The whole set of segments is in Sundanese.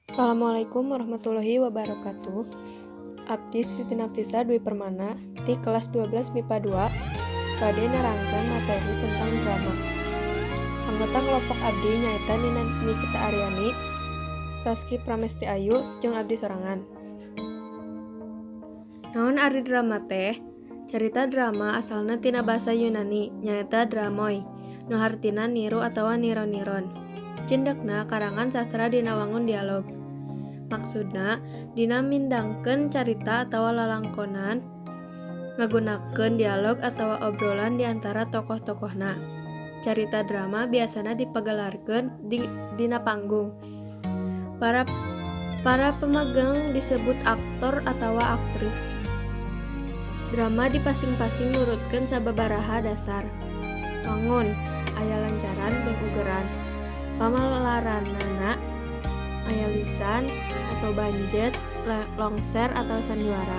Assalamualaikum warahmatullahi wabarakatuh. Abdi Siti Nafisa Dwi Permana di kelas 12 MIPA 2 bade nerangkeun materi tentang drama. Anggota kelompok abdi nyaeta Nina Nikita Aryani, Saski Pramesti Ayu, jeung abdi sorangan. Naon ari drama teh? Carita drama asalna tina basa Yunani nyaeta dramoi, nu hartina niru atawa niron-niron. Cindekna karangan sastra dina wangun dialog. Maksudna dina mindangkeun carita atawa lalangkonan ngagunakeun dialog atawa obrolan di antara tokoh-tokohna. Carita drama biasana dipagelarkeun dina panggung. Para pemegang disebut aktor atawa aktris. Drama dipasing-pasing nurutkeun sababaraha dasar. Wangun aya lancaran jeung ugeran. Pamelaranana aya lisan atau banjet, longser atau sandiwara,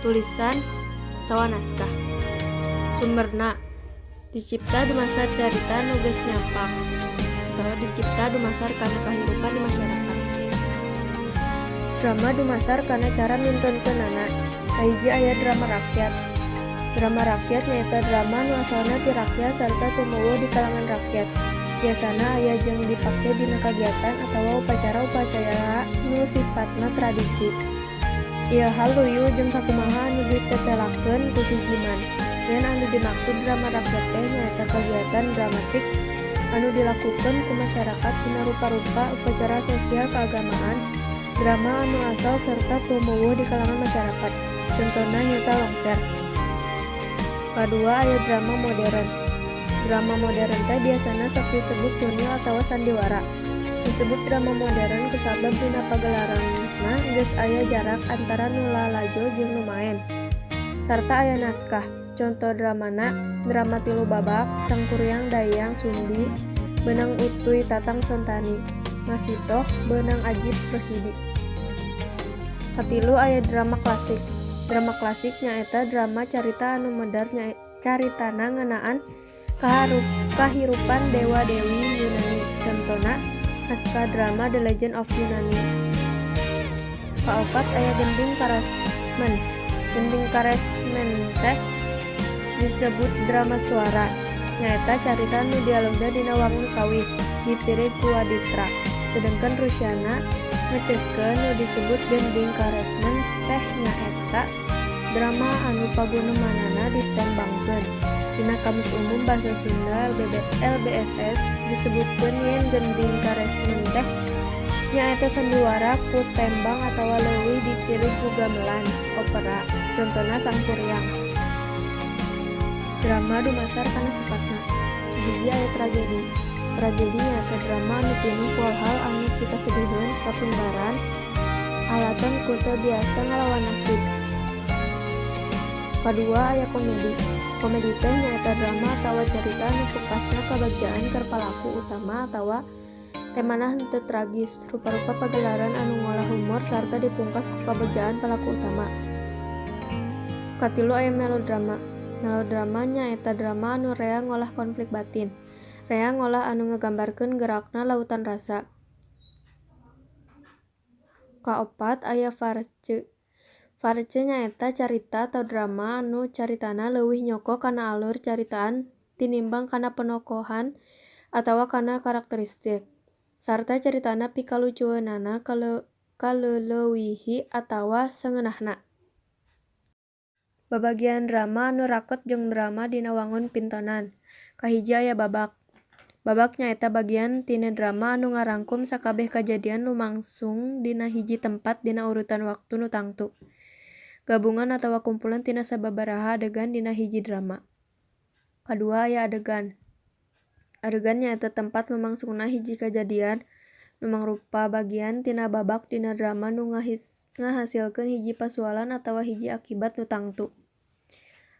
tulisan atawa naskah. Sumberna dicipta dumasar carita nu geus nyapak atawa dicipta dumasar kana kahirupan di masyarakat. Drama dumasar kana cara mintonkeunana. Kahiji aya drama rakyat. Drama rakyat nyaeta drama nu asalna ti rakyat sarta tumuwuh di kalangan rakyat. Biasana aya jeung dipake dina kagiatan atawa upacara-upacara nu sipatna tradisi. Ieu hal luyu jeung sakumaha anu ditetelakeun ku Sujiman, yen anu dimaksud drama rakyat teh nyaeta kagiatan dramatik anu dilakukeun ku masyarakat dina rupa-rupa upacara sosial keagamaan, drama anu asal serta tumuwuh di kalangan masyarakat. Contona nyaeta longser. Kadua aya drama modern. Drama modern teh biasana sok disebut tunil atawa sandiwara. Disebut drama modern kusabab dina pagelaranna geus aya jarak antara nu lalajo jeung nu maen, sarta aya naskah. Conto dramana drama tilu babak, Sangkuriang Dayang Sumbi, beunang Utuy Tatang Sontani, Masitoh beunang Ajip Rosidi. Katilu aya drama klasik. Drama klasik nyaeta drama carita anu medar caritana ngeunaan kahirupan dewa-dewi Yunani. Contona naskah drama The Legend of Yunani. Kaopat aya gending karesmen. Gending karesmen teh disebut drama suara. Nyaeta carita nu dialogna dina wangun kawih, dipirig ku waditra. Sedengkeun Rusyana ngeceuskeun nu disebut gending karesmen teh nyaeta drama anu pagunemanana ditembangkeun. Dina Kamus Umum Basa Sunda LBSS disebutkeun yen gending karesmen teh nyaeta sandiwara ku tembang atawa leuwih dipirig ku gamelan opera. Contona Sangkuriang. Drama dumasar kana sipatna. Hiji aya tragedi. Tragedi nyaeta drama anu pinuh ku hal-hal anu pikasediheun, katumbaran, alatan ku teu biasa ngalawan nasib. Kadua aya komedi. Komedi teh nyaeta drama atawa carita anu pungkasna kabagjaan keur palaku utama atawa temana henteu tragis, rupa-rupa pagelaran anu ngolah humor sarta dipungkas ku kabagjaan palaku utama. Katilu aya melodrama. Melodrama nyaeta drama anu rea ngolah konflik batin, rea ngolah anu ngagambarkeun gerakna lautan rasa. Kaopat aya farce. Farce nyaeta carita atau drama anu caritana leuwih nyoko kana alur caritaan tinimbang kana penokohan atawa kana karakteristik, sarta caritana pikalucueunana kaleuleuwihi atawa sangeunahna. Babagian drama anu raket jeung drama dina wangun pintonan. Kahiji aya babak. Babak nyaeta bagian tina drama anu ngarangkum sakabeh kajadian lumangsung dina hiji tempat dina urutan waktu nu tangtu. Gabungan atawa kumpulan tina sababaraha adegan dina hiji drama. Kadua aya adegan. Adegan nyaeta tempat lumangsungna hiji kajadian nu mangrupa bagian tina babak dina drama nu ngahasilkeun hiji pasualan atawa hiji akibat nu tangtu.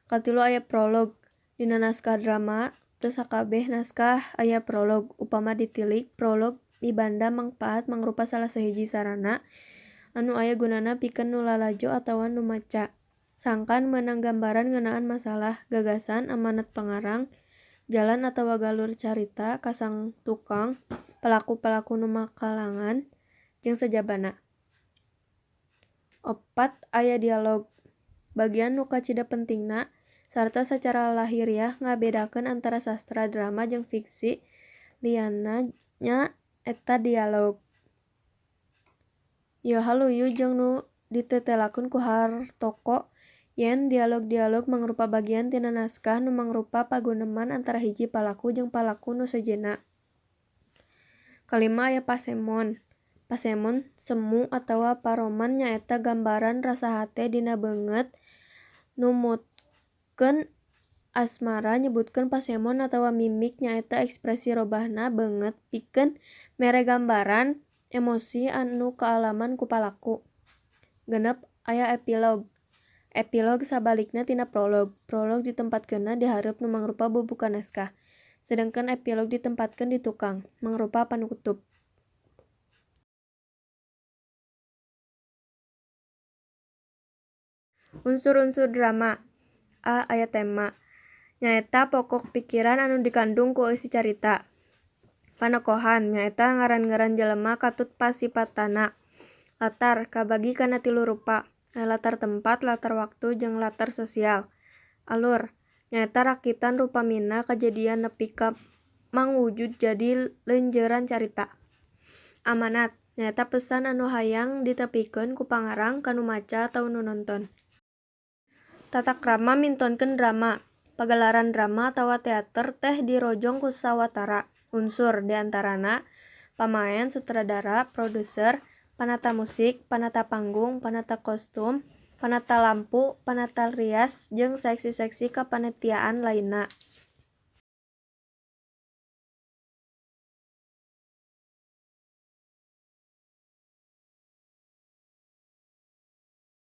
Katilu aya prolog. Dina naskah drama teu sakabeh naskah aya prolog. Upama ditilik, prolog mibanda mangpaat mangrupa salah sahiji sarana anu aya gunana pikeun nu lalajo atawa nu maca, sangkan meunang gambaran ngeunaan masalah, gagasan, amanat pangarang, jalan atawa galur carita, kasang tukang, palaku-palaku nu makalangan, jeung sajabana. Opat aya dialog. Bagian nu kacida pentingna sarta sacara lahiriah ngabedakeun antara sastra drama jeung fiksi lianna nya eta dialog. Ieu hal luyu jeung nu ditetelakeun ku Hartoko yen dialog-dialog mangrupa bagian tina naskah nu mangrupa paguneman antara hiji palaku jeung palaku nu sejenna. Kalima aya pasemon. Pasemon semu atawa paroman nyaeta gambaran rasa hate dina beungeut numutkeun asmara nyebutkeun pasemon atawa mimik nyaeta ekspresi robahna beungeut pikeun mere gambaran emosi anu kaalaman ku palaku. Genep aya epilog. Epilog sabalikna tina prolog. Prolog ditempatkeunna di hareup nu mangrupa bubuka naskah. Sedengkeun epilog ditempatkeun di tukang, mangrupa panutup. Unsur-unsur drama. A. Aya tema. Nyaeta pokok pikiran anu dikandung ku eusi carita. Panokohan nyaeta ngaran-ngaran jelema katut pasipatana. Latar kabagi kana tilu rupa. Aya latar tempat, latar waktu, jeung latar sosial. Alur nyaeta rakitan rupamina kajadian nepi ka mangwujud jadi leunjeuran carita. Amanat nyaeta pesan anu hayang ditepikeun ku pangarang ka nu maca atawa nu nonton. Tata krama mintonkeun drama. Pagelaran drama atawa teater teh dirojong ku sawatara unsur diantarana pamaen, sutradara, produser, panata musik, panata panggung, panata kostum, panata lampu, panata rias, jeung seksi-seksi kapanitiaan lainna.